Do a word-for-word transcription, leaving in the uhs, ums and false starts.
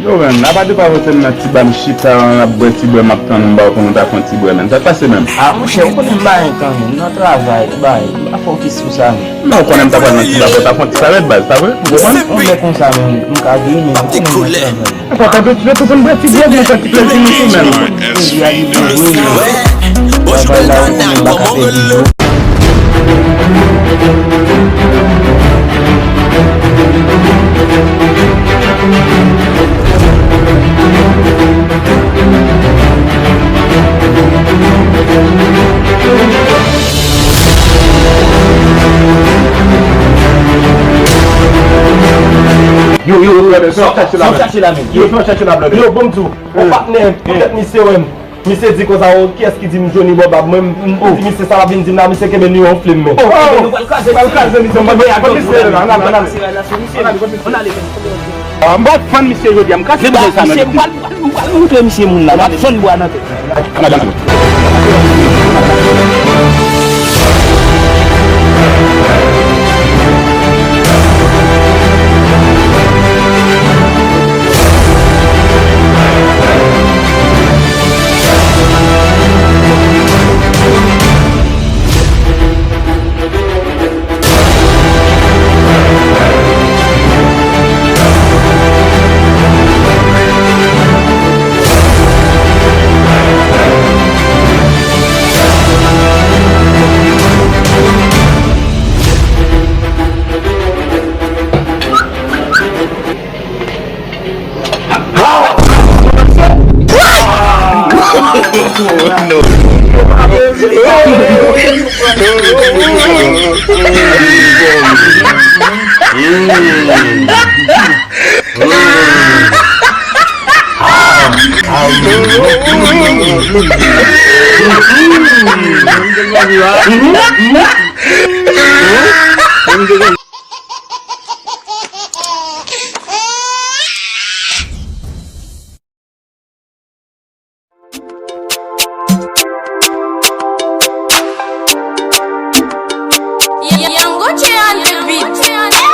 Yo, menm, apa de pa vote m nan ti ba m chita, m ap bwè ti bwè, m ap tann m ba w pou nou ta fè yon ti bwè, menm. Sa k pase, menm? Ah, monchè, ou konnen m pa gen tan, menm. Nan travay, bay, m pa fokis sou sa, menm. Men ou konnen m ta pral nan ti ba pou ta fè yon ti savèt, baz, pa vre? Ou konprann? Yon lè konsa, menm, m ka vini, men ou konnen m nan travay. Enpòtan, yo tou konn bwè ti bwè, men fè ti plezi nou tou, menm. Plezi a li bwè, wi, men. Travay la, ou konnen m pa ka pèdi jou. Yo, yo, yo, brother, fè yon chache la, man. Fè yon chache la, man. Yo, fè yon chache la, brother. Yo, bon, m di w, yon patnè, poutèt misye wè m. Misye di konsa, o, kiyès ki di m Johnny Bobab? Mwen, m, m di misye sa l ap vin di m la, misye kenbe nou yon flim, men. Oh, oh, nou pral kraze misye. Pral kraze misye, mwen, mwen, mwen, misye la, nan, nan, nan. Ann ale, ann ale. Ah, m pa t fann misye jodi a, m kraze misye sa, men. M pral, m pral, m pral moutre misye moun la, m ap fann bwa nan tèt. Ann ale, ann ale. Young Gucci on the beat.